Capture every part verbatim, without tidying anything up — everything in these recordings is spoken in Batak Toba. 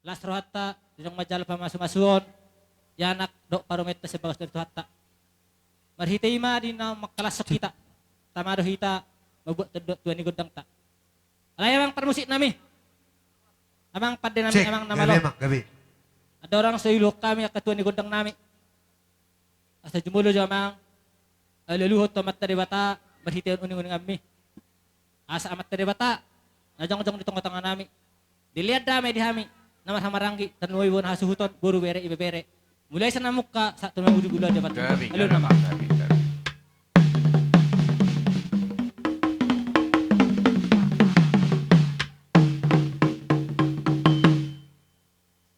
las rohanta di naung manjalo pamasumasuon di anak dohot parumaenta sian bagas ni Tuhanta. Marhite i ma di na mangkalashon hita, tama do hita mambuat tondok tua ni gondangta. Alai amang parmusik nami, amang pande nami, amang na malo, andorang so iuluhon hami angka tua ni gondang nami, asa jumolo jo amang alualuhon tu Amanta Debata marhitehon uninguninganmi. Asa Amanta Debata na jongjong di tongatonga nami, dilean dame di hami na marhahamaranggi, tarlumobi bona hasuhuton, boru, bere, ibebere, mulai sian na mungka sahat tu na mangujung, ulaon di amanta. Alualuhon amang.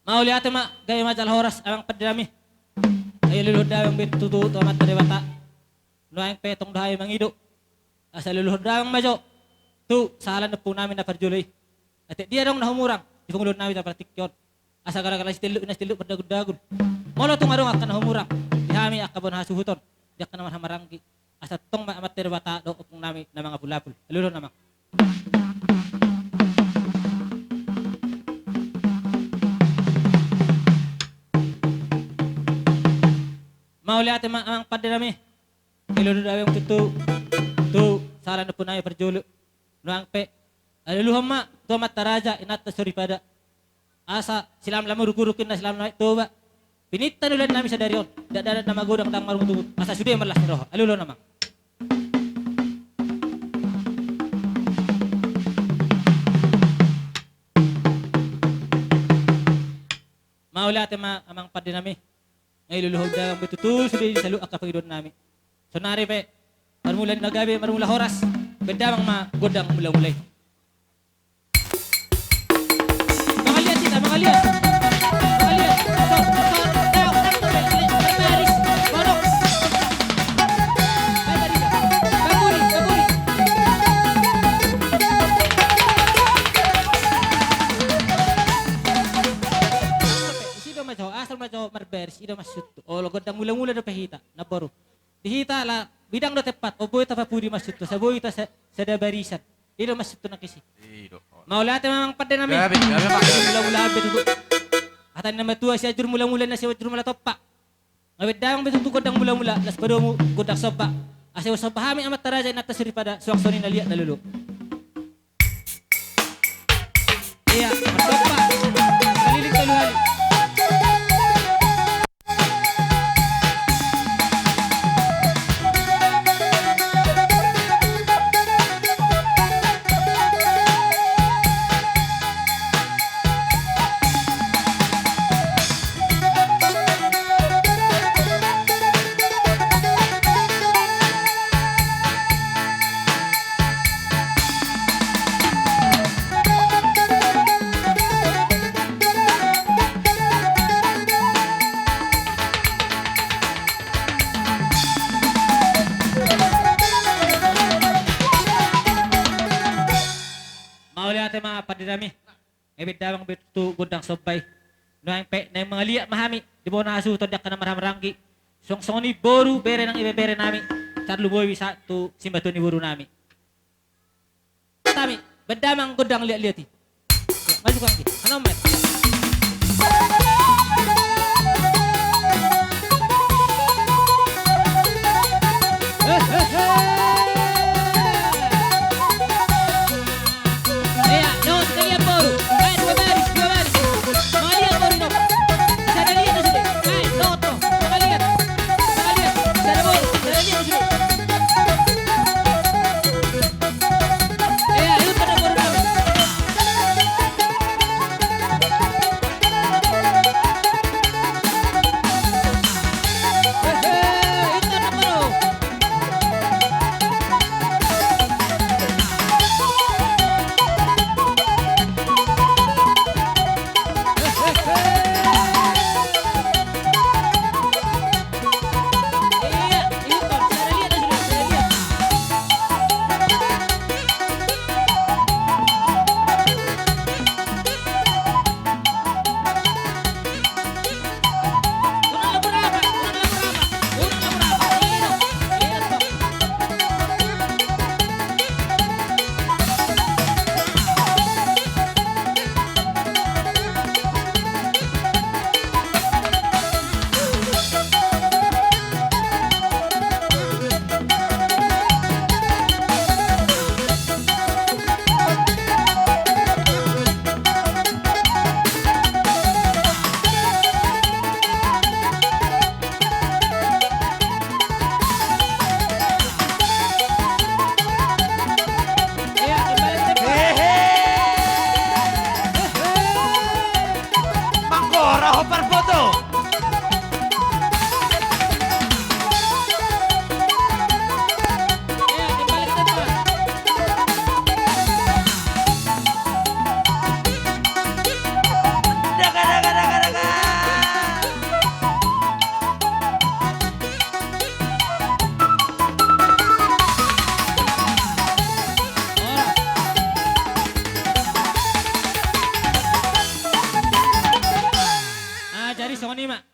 Mauliate ma, gabe ma jala horas amang pande nami. Ai alualuhon damang be tutu tu Amanta Debata. Nuaeng pe tong do hami mangido, asa alualuhon damang ma jo tu sahala ni ompung nami na parjolo i. Atik dia adong na humurang di panguluon nami tu partingki on, asa gara-gara sitelluk i na sitelluk mardaguldagul. Molo tung adong angka na humurang di hami angka bona hasuhuton di angka na marhahamaranggi, asa tong ma Amanta Debata dohot ompung nami na mangapulapul. Alualuhon amang. Mauliate ma amang pande nami. Alualuhon damang tutu tu sahala ni ompung nami parjolo. Nuaeng pe alualuhon ma tu amanta raja, inanta soripada, asa silamlam uruk-uruk ninna silamlam Toba. Pininta ni ulaon nami sadari on, dakdanak na magodang ndang marungutungut, asa sude marlas ni roha. Alualuhon amang. Mauliate ma amang pande nami. Alualuhon damang be tutu sude di saluhut angka pangidoan nami. Saonari pe marmula na gabe, marmula horas, baen damang ma gondang mulamula i. Mangaliat hita, mangaliat. Mangaliat. Tok, tok, tok, tok, tok, tok, baris, bodok. Baris, baris. Baburi, baburi. Isi do ma jo, asal ma jo marbaris, i do maksudhu. Olo gondang mulamula dope hita, namboru. Di hita ala bidang do tempat, on boi tapapudi maksudhu, asa boi ta sa-, sada barisan. I do maksudhu nangkin i. I do. Mauliate ma amang pande nami. Gabe, gabe ma. Mulamula be tutu. Hata ni na matua, Sianjur mulamula, na Sianjur mula tompa. Nga baen damang be tutu gondang mulamula, laos padomu gondang somba. Asa huasomba hami amanta raja, inanta soripada, suang songon i na liat na lolo. Ia, mardompak. Keliling tolu hali. Mauliate ma pande nami. Nga baen damang be tutu gondang somba i. Nuaeng pe naeng mangaliat ma hami di bona hasuhuton di angka na marhahamaranggi, suang songon i boru bere nang ibebere nami, tarlumobi sahat tu simatua ni boru nami. Hami baen damang gondang liatliat i. Ia, maju kau, Anggi. Hanom, met. Ia, dohot sekalian boru. Ayo, dua baris, dua baris. Mangaliat boru, dohot. Sada liat do sude. Ayo, dohot, dohot. Mangaliat. Mangaliat. Sada boru. Sada liat do sude. Ia, itu pada boru nami.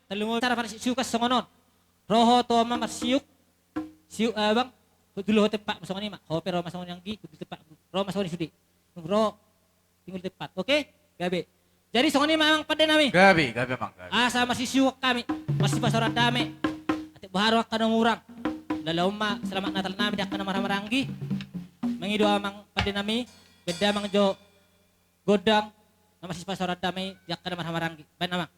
Tarlumobi acara parsiuksiukan songon on. Ro ho tu ama marsiuk, siuk abang, hudulo ho tempatmu songon i ma. Ho pe ro ma songon i anggi, hudulo tempatmu. Ro ma songon i sude. Ro, tinggal tempat. Oke? Gabe. Jadi songon i ma amang pande nami. Gabe, gabe amang, gabe. Asa marsiuksiukan hami, marsipasaoran dame. Atik boha do angka na hurang. Laos on ma selamat Natal nami di angka na marhahamaranggi. Mangido amang pande nami, baen damang jo gondang na marsipasaoran dame di angka na marhahamaranggi. Baen amang.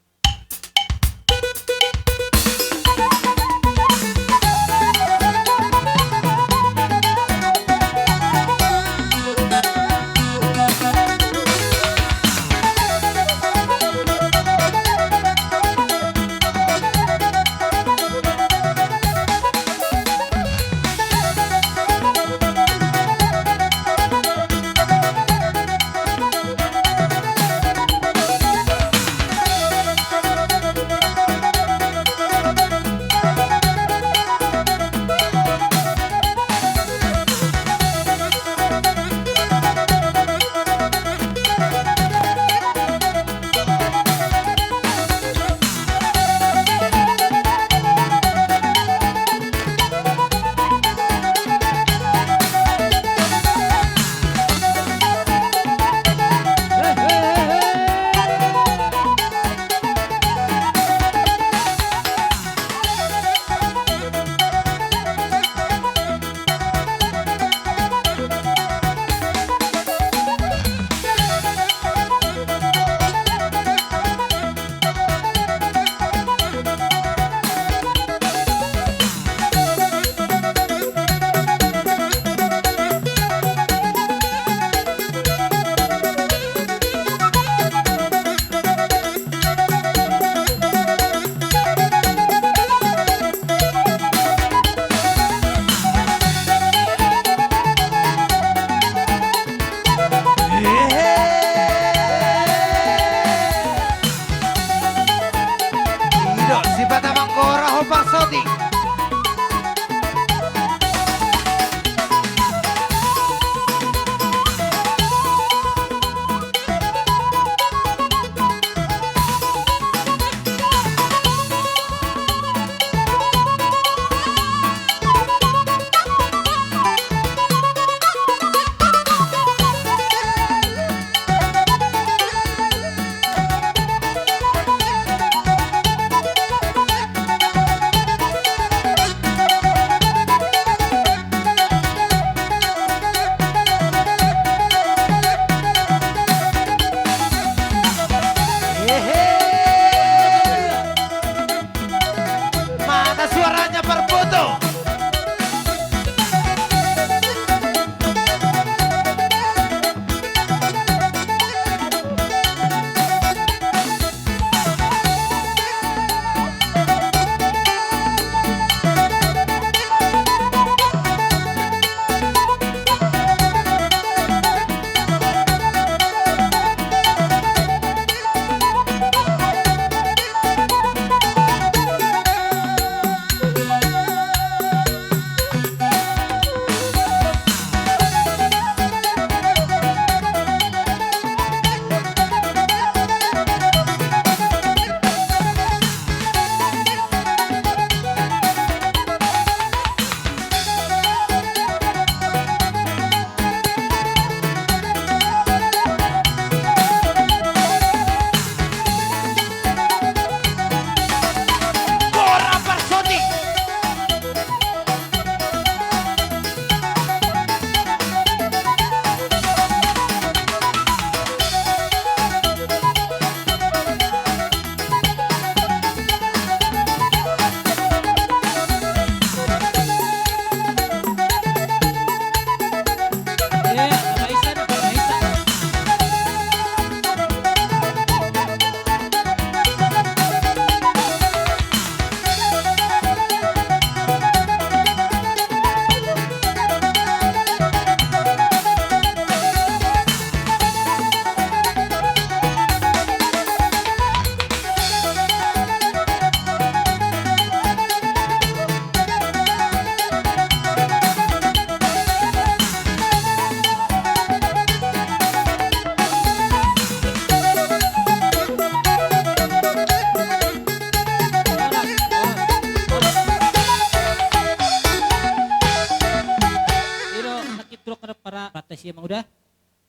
Sia manguda.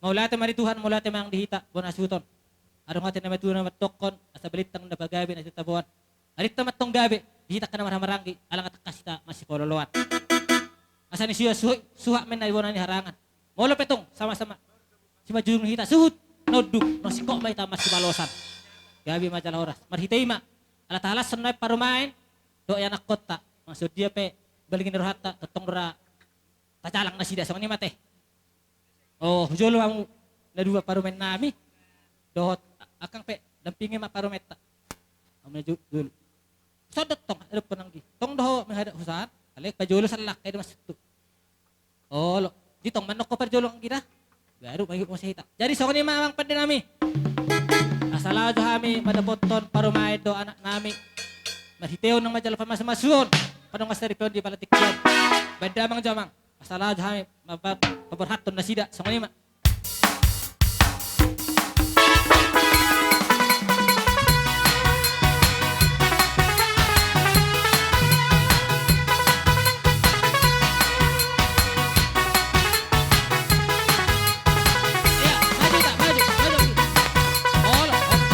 Mauliate ma di Tuhan, mauliate ma nang di hita bona suhuton. Adong hata ni na matua na mandokkon, asa balintang na pagabe na titaboan. Arinta ma antong gabe di hita angka na marhahamaranggi, ala nga tangkas hita masipaolooloan. Asa ni suha, suha, suhat ma inna bona ni harangan. Molo pe tong sama-sama simanjujung hita suhut na unduk, na singkop ma hita masibalosan. Gabe ma jala horas. Marhite i ma ala tahalashon na parumaen dohot ianakkonta. Maksud dia pe balingin rohanta tongtong do ra tajalang nasida, songon i ma ate. O, hu jolo hamu na dua parumaen nami. Dohot a-, angkang pe dampingi ma parumaenta. Hamu na jo-, jolo. Songon tong, adong pe nanggi. Tong do ho menghadap husat, alai pajolo sallak, ai do maksudhu. Olo, di tong mandok ho parjolo anggi da. Baru mangihut muse hita. Jadi songon i ma amang pande nami. Asa laho jo hami mandapothon parumaen dohot anak nami. Marhiteon nang manjalo pamasumasuon, panongas saripeon di pala tingki on. Baen damang jo amang. Asa laho jo hami ma-, ma-, paborhathon nasida, songon i ma. Iya, maju, tak, maju, maju. Olo, olo.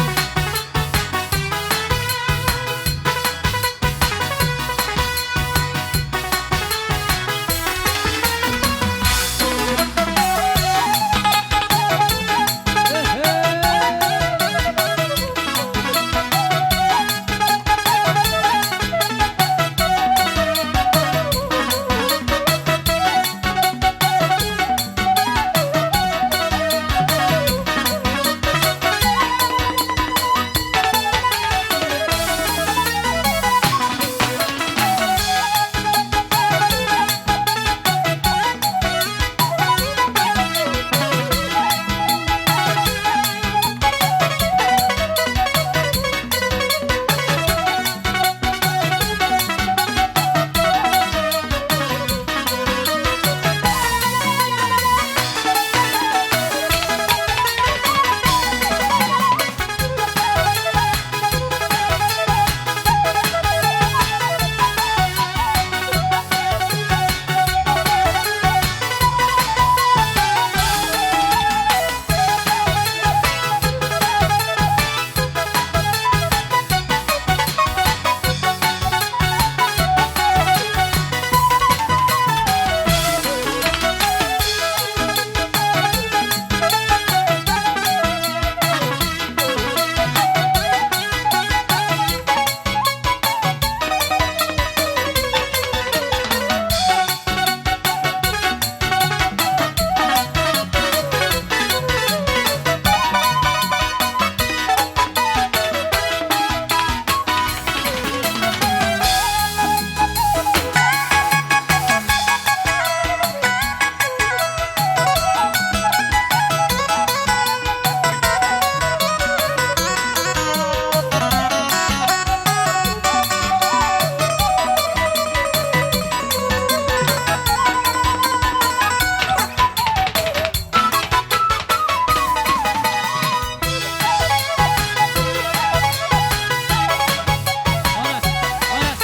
Horas, horas.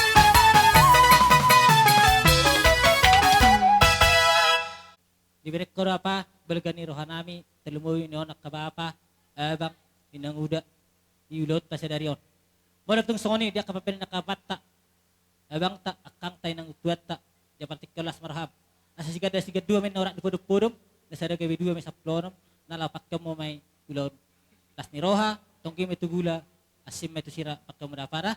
Diberengko do apa balga ni roha nami, tarlumobi ni on angka bapa, abang, inanguda, di ulaonta sadari on. Molo tung songon i di angka pambahenan ni angka bapanta, abangta, angkangta, inanguntuanta, di apala tingki on las ma roham. Asa siganda sigandua ma inna orat di podom-podom, na sada gabe dua ma i sampulu onom, na laho pangkeonmu ma i ulaon. Las ni roha, tonggi ma i tu gula, asing ma i tu sira pangkeonmu da apa da.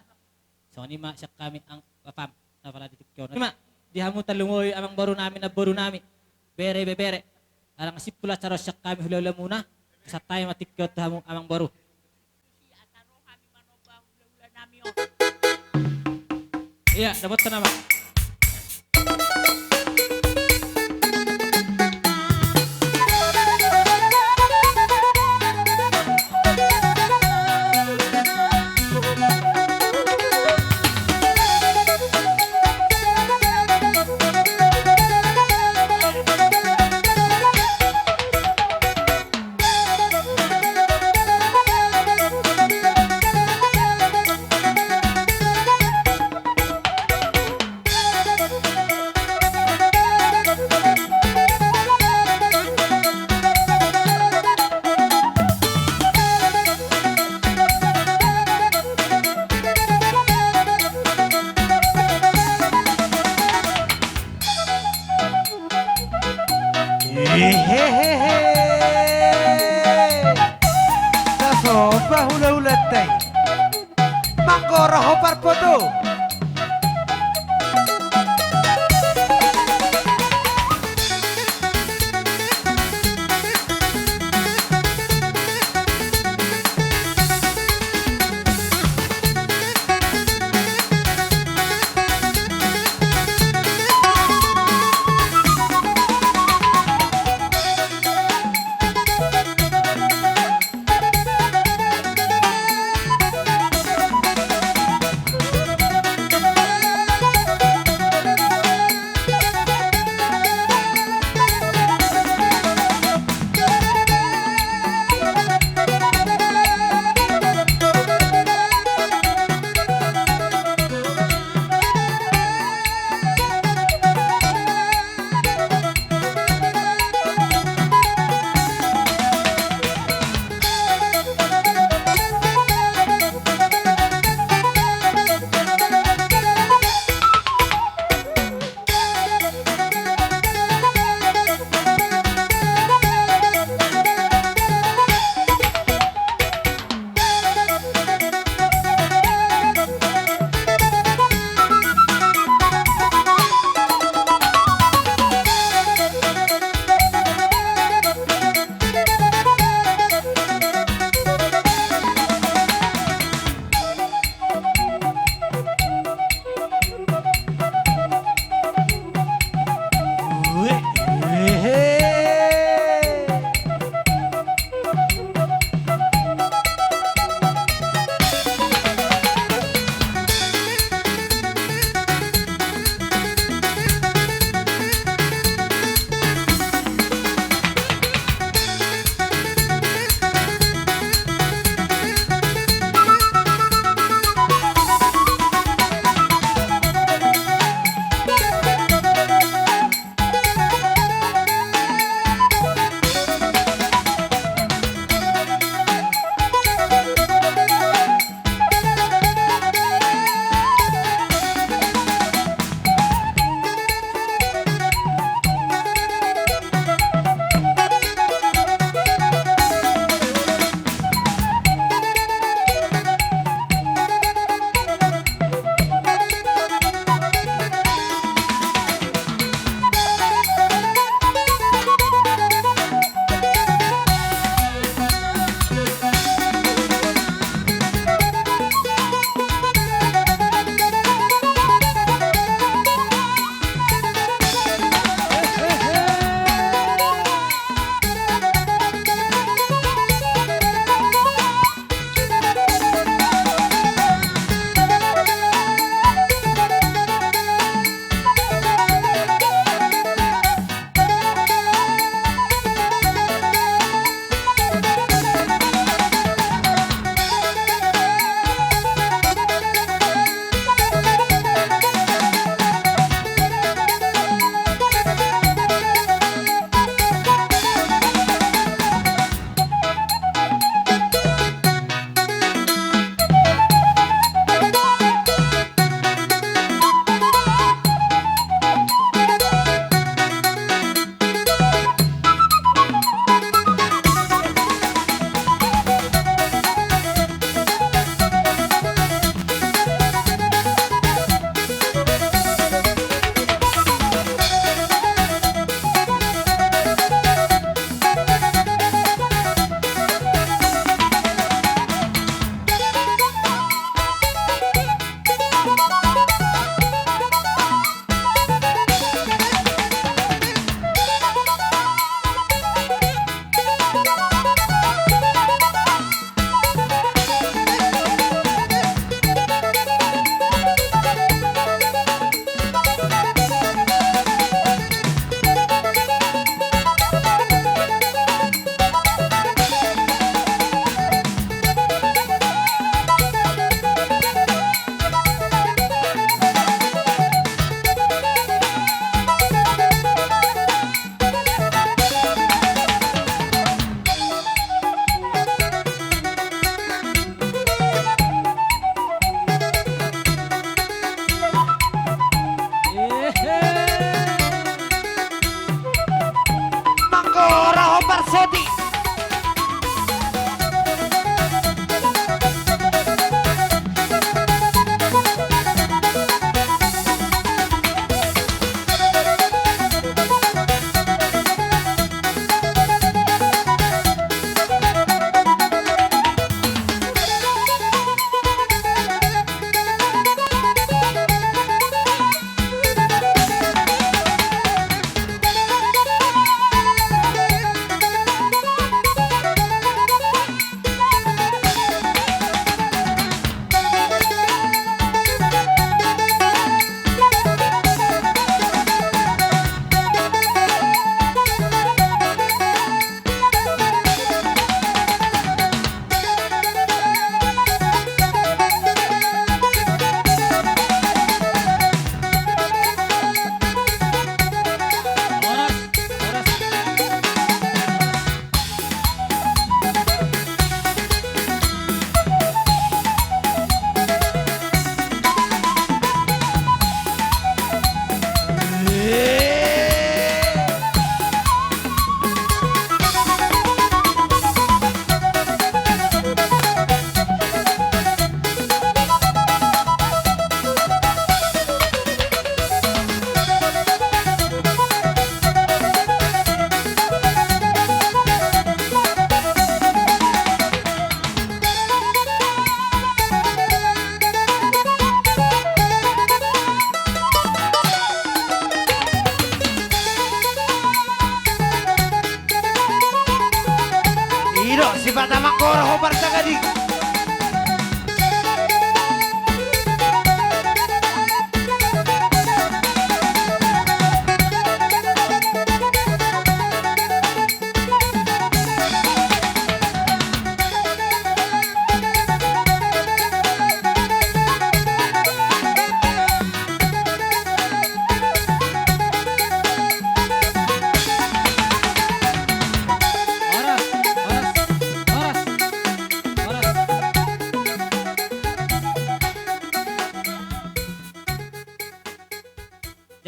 Songon i ma sian hami angka bapam, na pala di tingki on. Ima, di hamu tarlumobi amangboru nami, namboru nami, bere, ibebere. Ala nga simpul acara on sian hami hula-hulamuna, santabi ma tingki on tu hamu amangboru. Iya, dapothon nama. Anggo ro ho parpoto.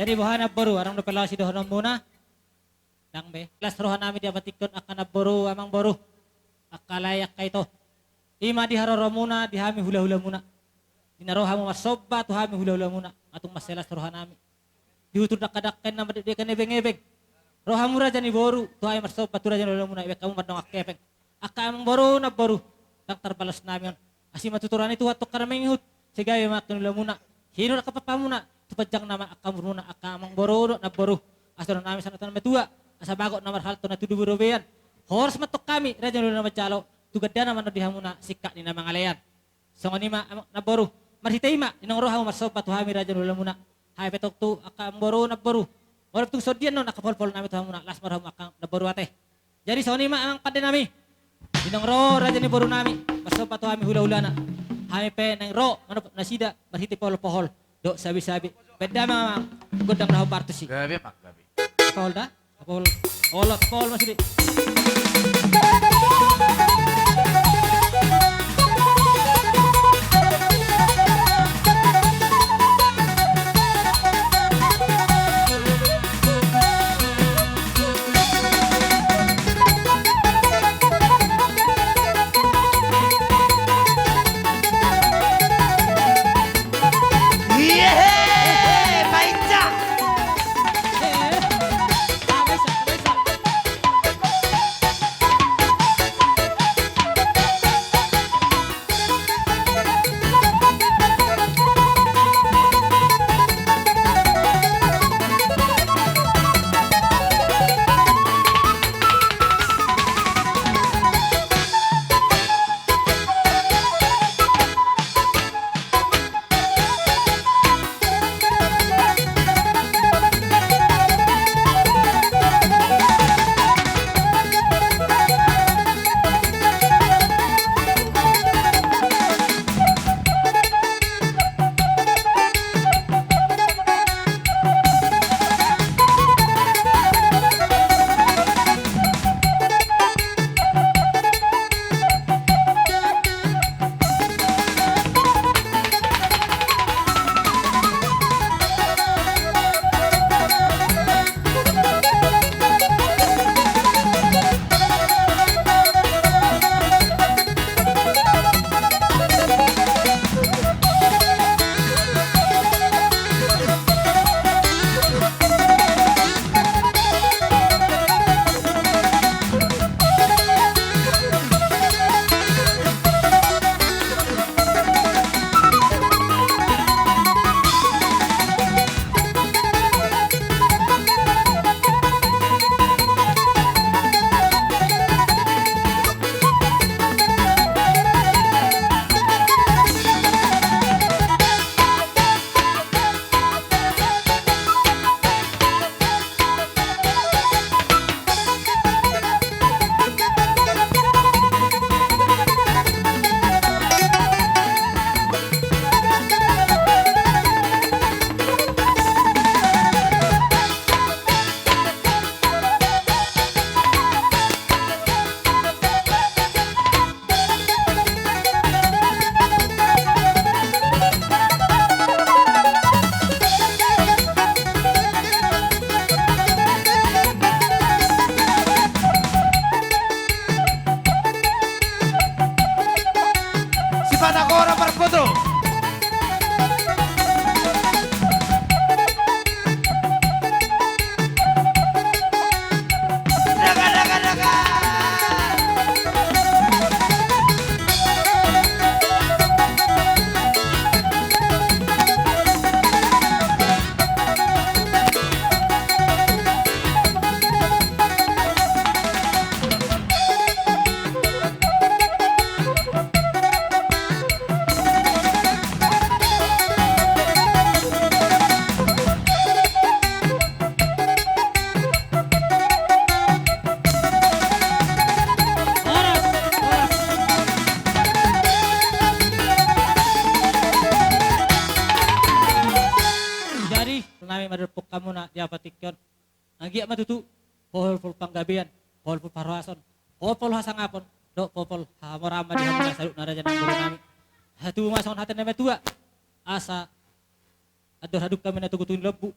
Jadi boha namboru, adong dope laho sidohononmuna? Ndang be. Las rohanami di apatingkon angka namboru, amangboru, angka lae, angka ito. I ma di haroromuna, di hami hulahulamuna. Di na ro hamu marsomba tu hami hulahulamuna, nga tung mansai las rohanami. Di utur dangkadangka i na mandekdek ni ebengebeng. Ro hamu raja ni boru tu hami marsomba tu raja ni hulahulamuna, ibaen hamu mandongani hepeng. Angka amangboru namboru, ndang tarbalos nami on. Asi ma tu aturan ni Tuhan tongka na mangihut, sai gabe ma angka ni ulaonmuna. Sai unang angka pappamuna, tu panjang nama angka umurmuna angka amangboru dohot namboru. Asa dohonon nami sahat tu na matua, asa bagot na marhalto na tubu di robean. Horas ma antong hami raja ni hula na manjalo, tu gandana ma annon di hamuna singkat ni na mangalean. Songon i ma amang namboru, marhite i ma inong ro hamu marsomba tu hami raja ni hulahulamuna. Hami pe tong tu angka amangboru namboru, molo tung songon dia annon angka paholpahol nami tu hamuna, las ma rohamu angka namboru ate. Jadi songon i ma amang pande nami, inong ro raja ni boru nami marsomba tu hami hulahulana. Hami pe naeng ro manopot nasida marhite paholpahol dohot sabesabe. Baen damang amang, gondang na hombar tusi. Gabe ma gabe. Paholda. Tapol. Olo, tapol ma sude. Yehe, painja. Sipata kora marpoto. Jadi nami mandok tu hamuna di apatingkon. Anggiat ma tutu poholpol panggabean, poholpol parhorasan, poholpol hasangapon dohot poholpol hamoraon ma di hamuna saluhutna raja nang boru nami. Asa tubu ma songon hata ni na matua. Asa andor hadungka ma na togu-togu ni lombu.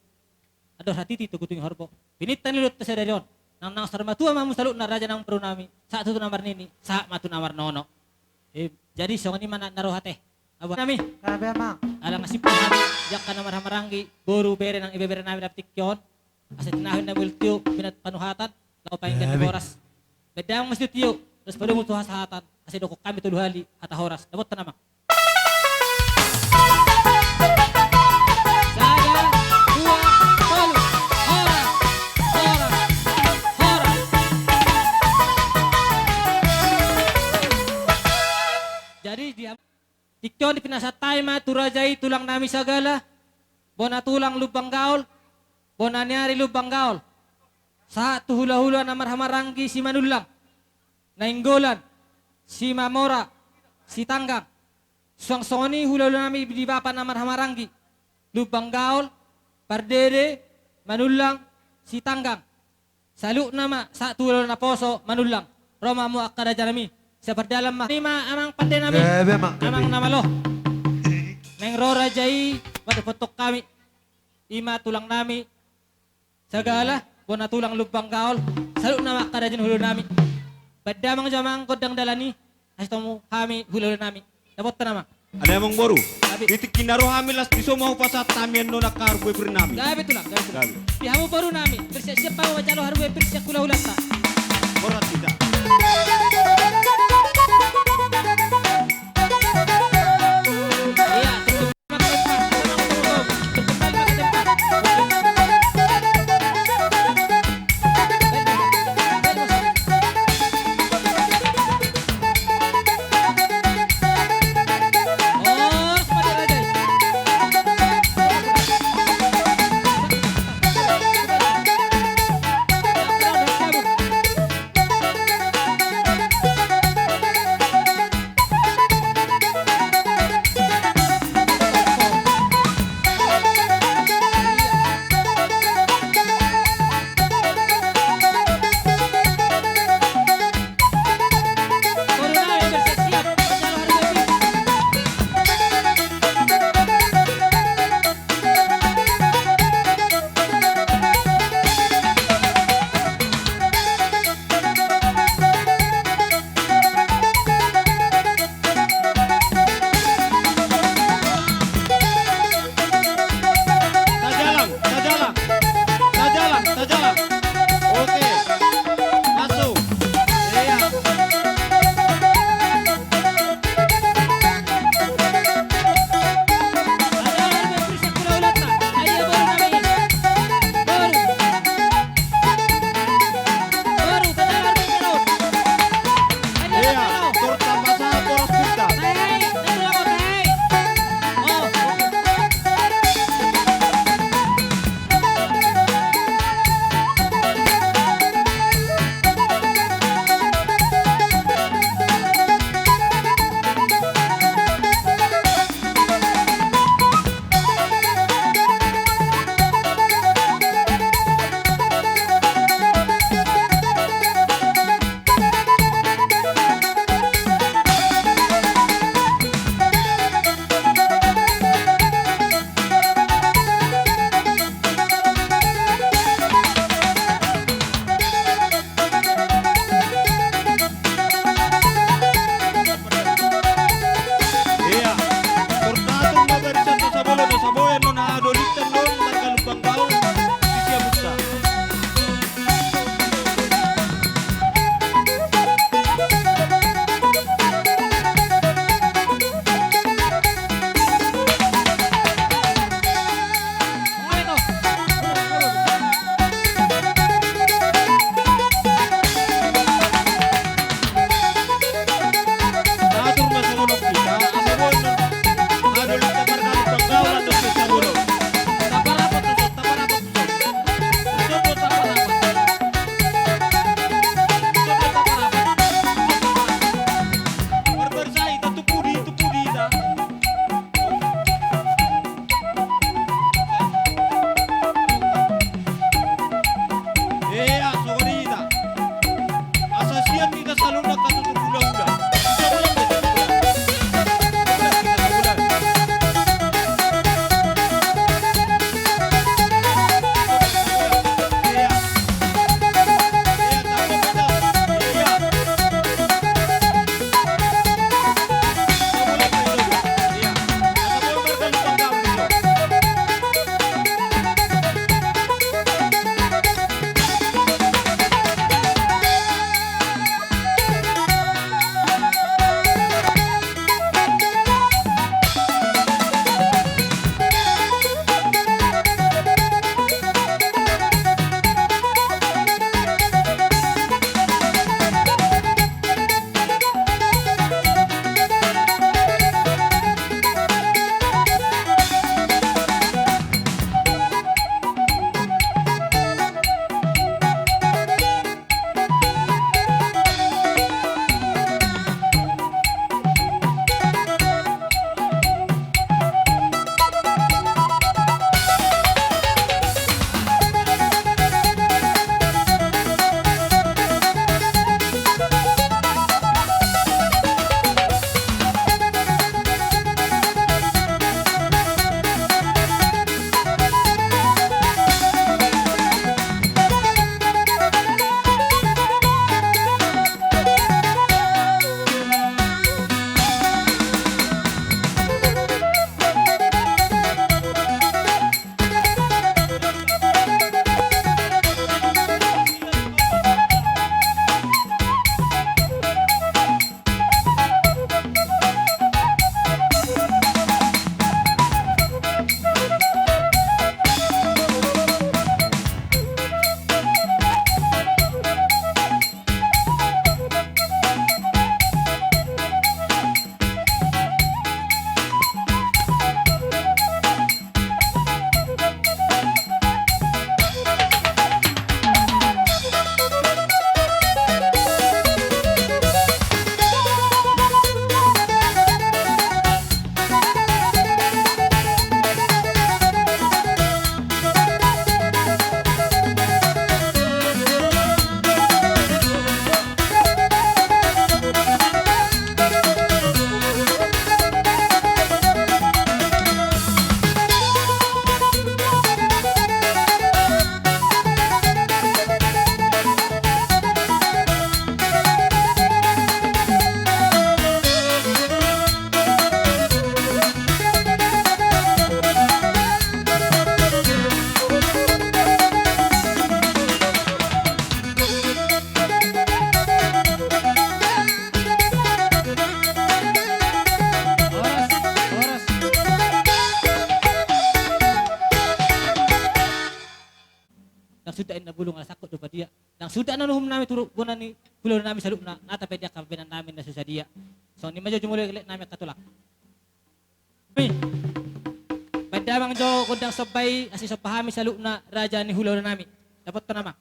Andor hatiti tu gutung ni horbo. Pinangido nami tu sadari on. Nang naeng saur matua ma hamu saluhutna raja nang boru nami. Sahat tu na marnini, sahat ma tu na marnono. Eh, jadi songon i ma na ro hata. Abu nami. Gabe, Amang. Ala nga simpul hami, di angka na marhahamaranggi, boru, bere nang ibebere nami na tingki on. Asa tinahu nami uli tio, binat panuhatan, laho panginggan di boras. Baen damang ma situtu tio, terus padomu tu hasahatan, asa didok hami tolu hali hata horas. Dapotan, Amang. Sada, dua, tolu. Horas, horas, horas. Jadi di tingki on dipinasahat hami ma tu raja i tulang nami Sagala, bona tulang Lumban Gaol, bona ni ari Lumban Gaol. Sahat tu hulahula na marhahamaranggi Simanullang, Nainggolan, Simamora, Sitanggang. Suang songon i hulahula nami di bapa na marhahamaranggi Lumban Gaol, Pardede, Manullang, Sitanggang. Saluhutna ma sahat tu hulahula naposo Manullang. Ro ma hamu angka raja nami. Sapardalan ma. I ma amang pande nami. Gabe, Amang. Amang na malo. Naeng ro raja i mandapothon hami. I ma tulang nami Sagala, bona tulang Lumban Gaol. Saluhutna ma angka raja ni hulahula nami. Baen damang jo, Amang, gondang dalan i. Asa tong hami hulahula nami. Dapotan, Amang. Ale amang boru. Gabe. Di tingki na ro hami, las di so ma hupasahat hami annon angka harbue pir nami. Gabe tulang, gabe tulang. Gabe. Di hamu boru nami, bersiap-siap ma hamu manjalo harbue pir sian hulahulanta. Horas hita. Iya. bulung ala sangkut do padia. Ndang suda na uhum nami tu bona ni hula-hula nami saluhutna, nata pe di angka pambahenan nami na so sadia. Songon i ma jo jumolo elek nami angka tulang. Ui. Baen damang jo gondang somba i, asa somba hami saluhutna raja ni hula-hula nami. Dapothon amang.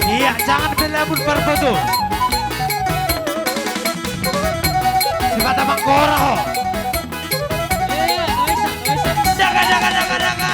Iya, jangan berlamun parboto. Sipata manggora ho. Daga, daga, daga, daga.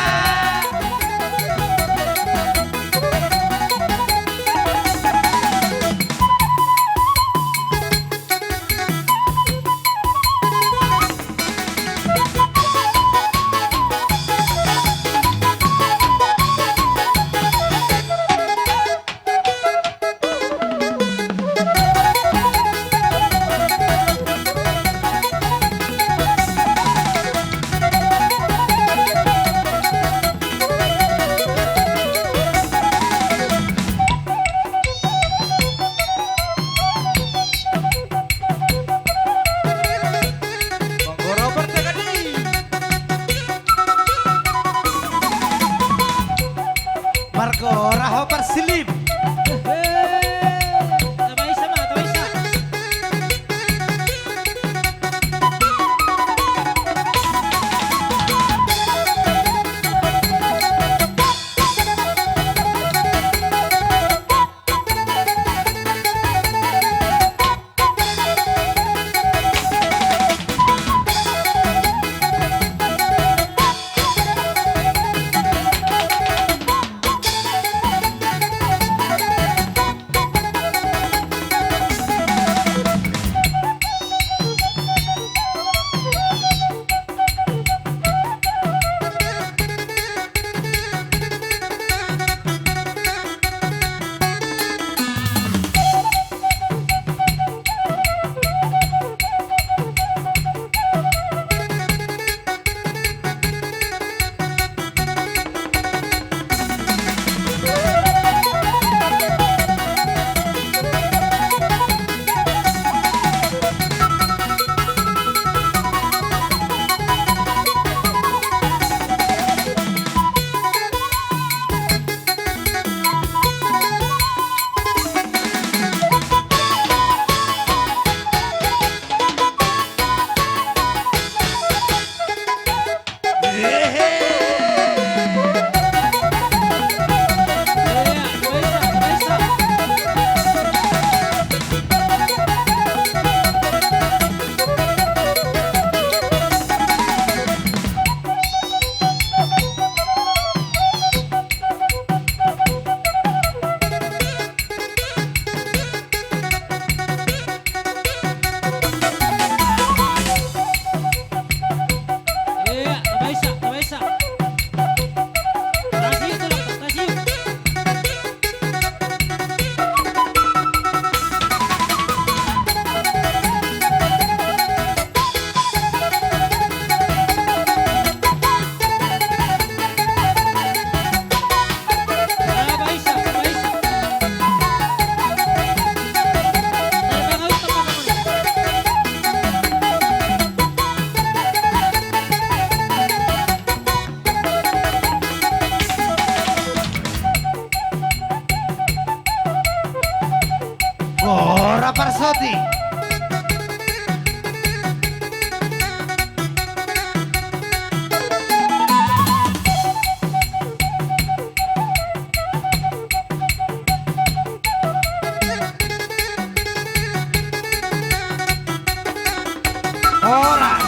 Horas.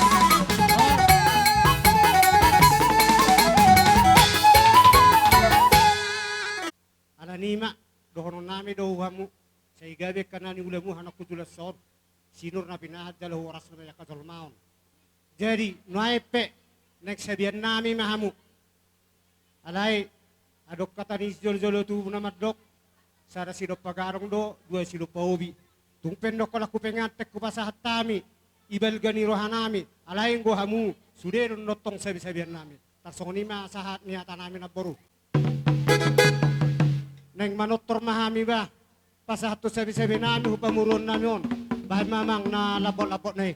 Alani i ma dohononnami do tu hamu, sai gabe angka na niulamu hamu angka jolma on, sinur na pinahan jala horas na ma i angka jolma on. Jadi nuaeng pe naeng sabeannami ma hamu. Alai adong hata ni sijolojolo tubu na mandok, sada sinompa gadong do, dua sinompa hobi. Tung pe ndang holan hupenganten hupasahat hami i balga ni rohanami, alai anggo hamu sude do nongtong sabesabeannami. Tarsongon i ma sahat ni hatanami namboru. Naeng manortor ma hami ba, pasahathon sabesabenami tu pamoruonnami on. Bahen ma amang na lambok-lambokna i.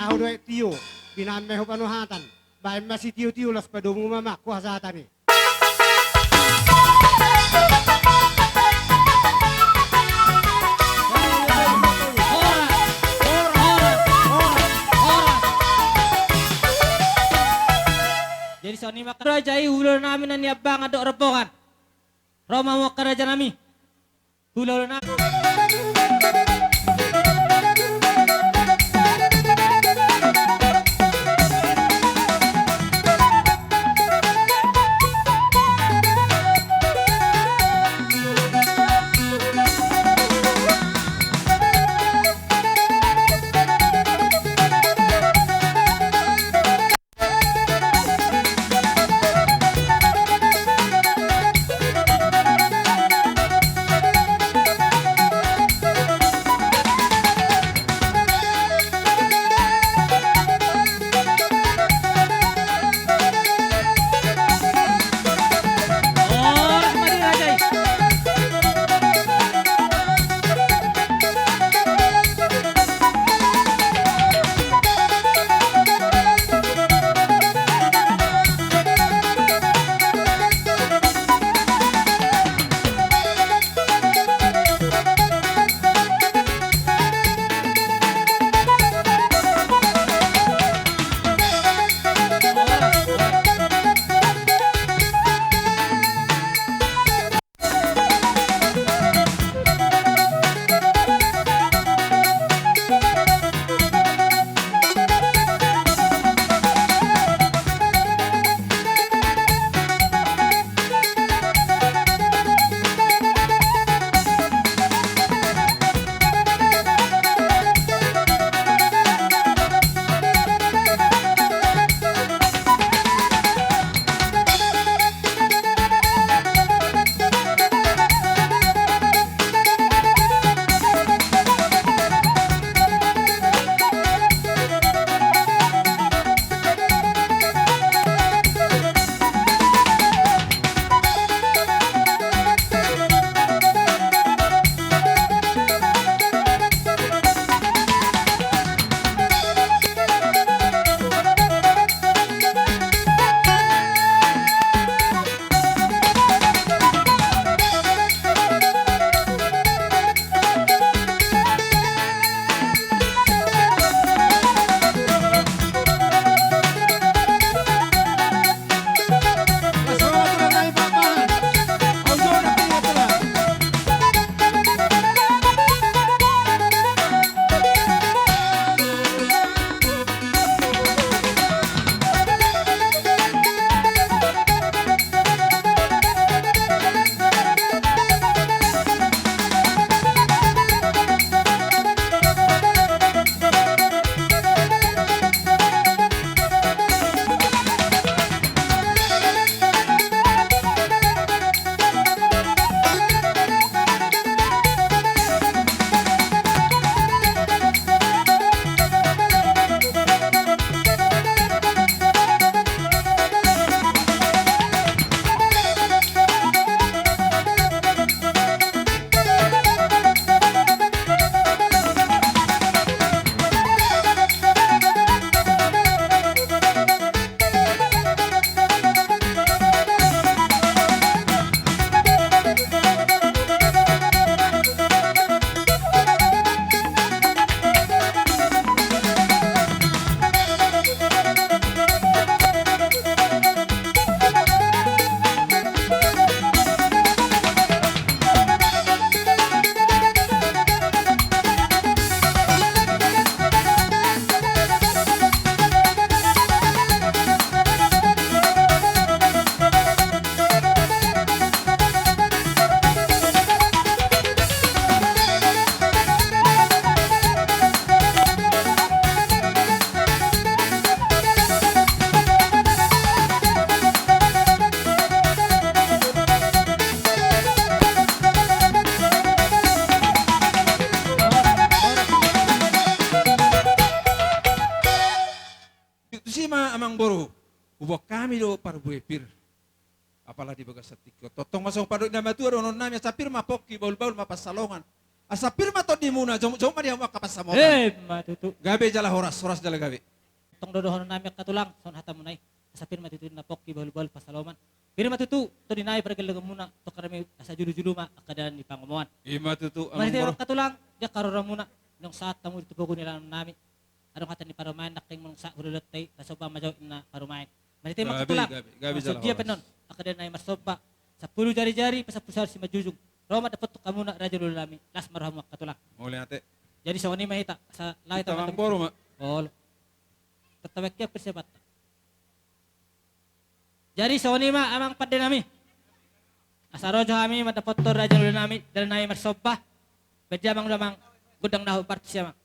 Ahu do aek tio, binahen ma ahu panuhatan. Baen ma sitio-tio, laos padomu ma, ma, kuasa hatani. Jadi songon i ma raja i, hulahula nami na niambangan dohot rombongan. Ro ma hamu angka raja nami. Hulahula nami. Tusi ma amangboru, huboan hami do parbue pir. Apala di bagasan tingki on. Tongtong ma songon pandok ni na matua dohonon nami, asa pir ma pongki, bahulbahul ma pansalongan. Asa pir ma tondimuna, jomjom ma di hamu angka pansamotan. Emma tutu. Gabe jala horas, horas jala gabe. Tong do dohonon nami angka tulang, songon hatamuna i. Asa pir ma tutu na pongki bahulbahul pansalongan. Pir ma tutu tondi nami pargellengonmuna, tongka nami asa julu-julu ma angka dalan ni pangomoan. Ima tutu. Marhite i amang boru. Angka tulang, di angka roronmuna, naung sahat hamu di tu pogu ni alaman nami. Adong hata ni parumaen nangkin molo sahat huloloanta i, tasomba ma jo inna parumaen. Marhite i ma angka tulang. Gabe, gabe, gabe jala horas. Songon dia pe annon, angka dalan nami marsomba, sampulu jari-jari, pasampulu saur simanjujung. Ro ma dapotan hamuna raja ni ulaon nami, las ma rohamu angka tulang. Mauliate. Jadi songon i ma hita, asa laho hita amang boru ma. Olo. Tatabek ia persiapanta. Jadi songon i ma amang pande nami. Asa ro jo hami mandapothon raja ni ulaon nami, dalan nami marsomba. Baen dia amang, amang, gondang na hombar tusi amang.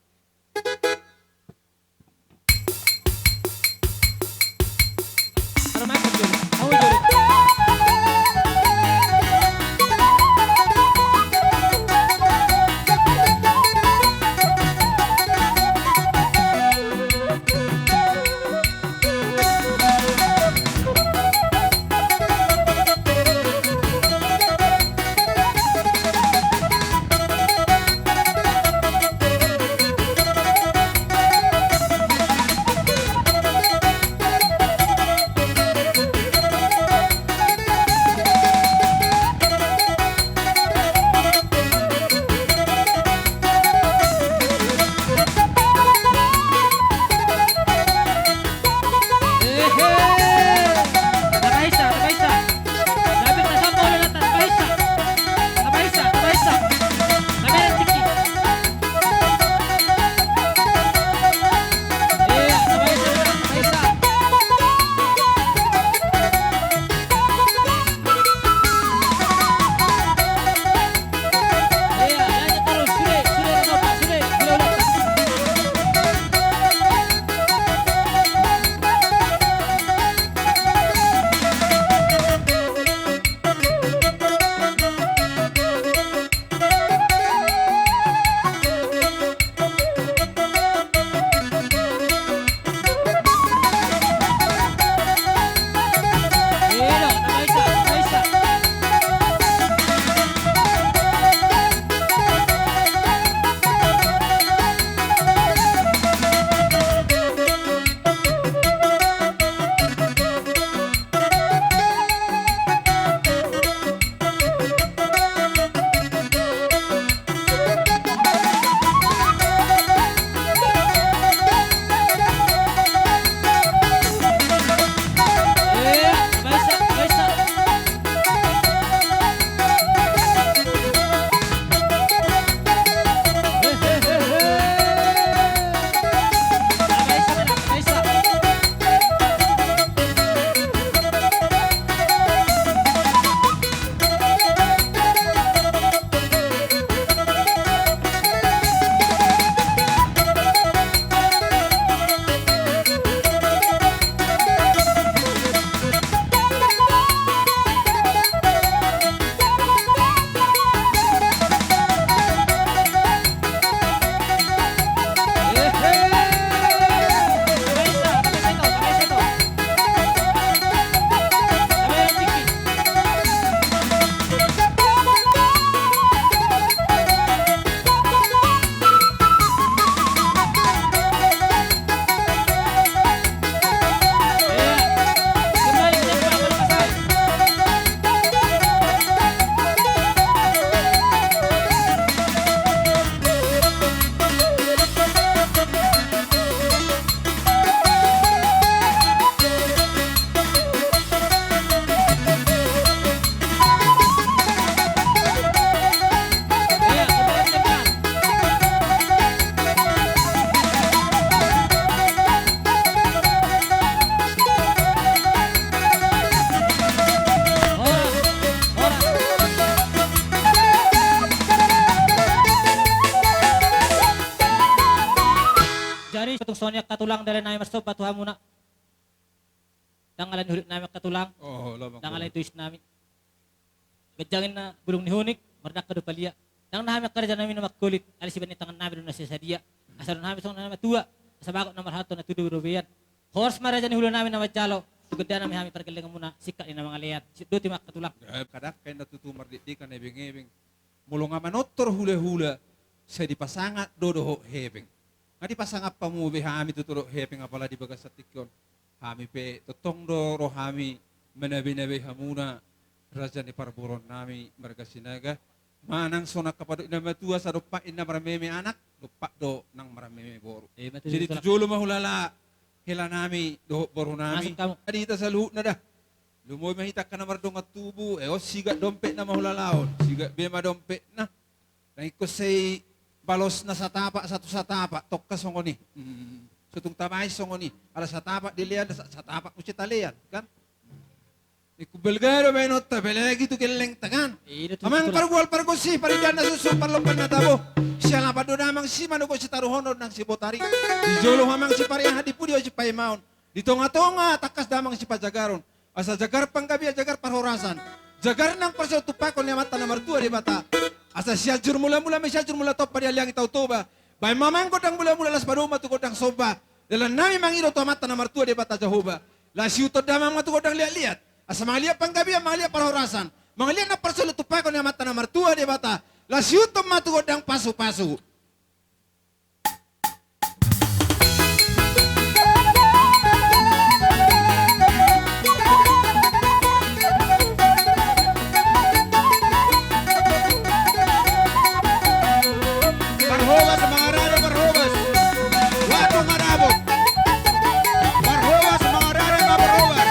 Jadi, tung songon i angka tulang, dalan nami marsomba tu hamuna. Ndang alani hulik nami angka tulang. Oh, ndang alani tuis nami. Ganjang inna bulung ni hunik, mardangka do palia. Ndang na hami angka raja nami na mangkulit, alai sibahen ni tangan nami do na sadia. Asa dohonon hami songon na matua, asa bagot na marhalto na tudu do robean. Horas ma raja ni huula nami na manjalo, tu ganda nami hami pargellengonmuna, singkat ni na mangalean. Sidok boti ma angka tulang. Eh, kadang kain na tutu mardikdikan ebeng-ebeng. Molo nga manortor hulahula, sai dipasangap do dohot hepeng. Nga dipasangap hamu be hami tutu dohot hepeng, apala di bagasan tingki on. Hami pe tongtong do rohami manabe-nabe hamuna, raja ni parboruonnami marga Sinaga. Manang songon angka padohot ni na matua, asa dompak i na marmeme anak, dompak do nang marmeme boru. Eh, ma tutu. Jadi tu jolo ma hulala helanami dohot borunami. Masuk kamu. Jadi hita saluhutna da. Lumobi ma hita angka na mardongan tubu, eh, on sigat dompetna ma hulala on, sigat be ma dompetna. Nang ingkon sai balosna satapak, satu satapak, tongka songon i. Hmm. Sotung tabaen songon i. Ala satapak dilean, sa-, satapak muse talean, kan? Ingkon balga do baenonta, apalagi tu gellengta, kan? Iya, tutu. Amang pargual pargonsi, parindahan na sunsum, parlompan na tabo. Sialapan do damang si manogot, sitaruhonon nang sibotari. Di jolo amang sipariahan, di pudi on sipaimaon. Di tonga-tonga tangkas damang sipajagaron. Asa jagar panggabean, jagar parhorasan, jagar nang parsaultumpahon ni Amanta na martua Debata. Asa Sianjur Mulamula ma i, Sianjur Mulatompa, dialiangi Tao Toba. Baen ma amang gondang mulamula, laos padomu ma tu gondang somba. Dalannami mangido tu Amanta na martua Debata Jahowa. Laos ihuthon damang ma tu gondang liatliat. Asa mangaliat panggabean, mangaliat parhorasan, mangaliat nang parsaultumpahon ni Amanta na martua Debata. Laos ihuthon ma tu gondang pasupasu. Parhobas mangarare parhobas. Waduh, marabok. Parhobas mangarare ma parhobas.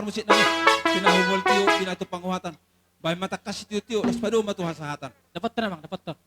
parmusik nami. Pinahumol tio, pinatupa panguhatan. Baen ma tangkas sitio-tio, laos padomu ma tu hasahatan. Dapothon, amang, dapothon.